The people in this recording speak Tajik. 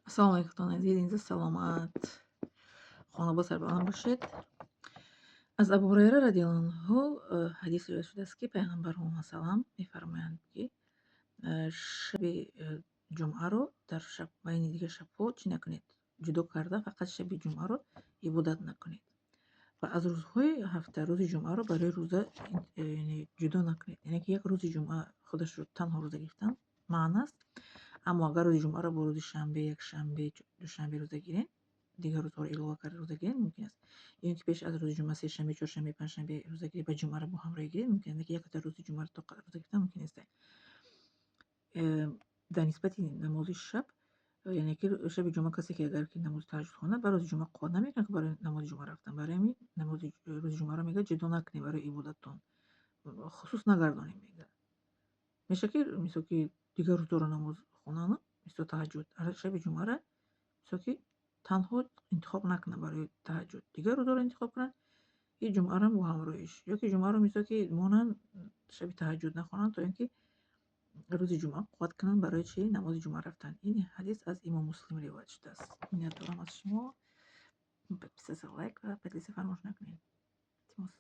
Ассалому алайкум, азиз, инҷо саломат, хонобод, сарбаланд бошед. Аз Абу Ҳурайра радиаллоҳу анҳу ҳадис ривоят шудааст, ки Пайғамбар салам мефармоянд, ки шаби ҷумъаро дар шаб байни дигар шабҳо чӣ накунед, ҷудо карда, фақат шаби ҷумъаро ибодат накунед ва аз рӯзҳои ҳафта рӯзи ҷумъаро барои рӯза, яъне, ҷудо накунед. Яъне ки як рӯзи ҷумъа худашро танҳо рӯза гирифтан манъ аст, аммо агар рӯзи ҷумъаро бо рӯзи шанбе, якшанбе, душанбе рӯза гирем, дигар рӯзҳоро илова карда рӯза гирем, мумкин аст. Ё ин ки пеш аз рӯзи ҷумъа сешанбе, чоршанбе, панҷшанбе рӯза гиред ва ҷумъаро бо ҳамроҳӣ гиред, мумкин аст. Якта рӯзи ҷумъаро тоқа рӯза гирифтан мумкин нест. Дар нисбати намози шаб, яъне ки шаби ҷумъа касе ки агар ки намози таҳаҷҷуд хонад, ба рӯзи ҷумъа қувват намекунад, ки барои намози ҷумъа рафтан. Барои ҳамин намози рӯзи ҷумъаро, мегӯяд, ҷудо накунед барои ибодаттон, хусус нагардонед, мегӯяд. Мешавад, ки мисол ки дигар рӯзҳоро намоз хонанд, мисол таҳаҷҷуд, шаби ҷумъаро, мисол ки, танҳо интихоб накунанд барои таҳаҷҷуд, дигар рӯзҳоро интихоб кунанд и ҷумъаро бо ҳамроҳиш, ё ки ҷумъаро, мисол ки, монанд, шаби таҳаҷҷуд нахонанд, то ин ки рӯзи ҷумъа қувват кунанд барои чи намози ҷумъа рафтан. Ин ҳадис аз Имом Муслим ривоят шудааст. Миннатдорам аз шумо. Подписаться, лайк ва поделиться фаромӯш накунед. Илтимос.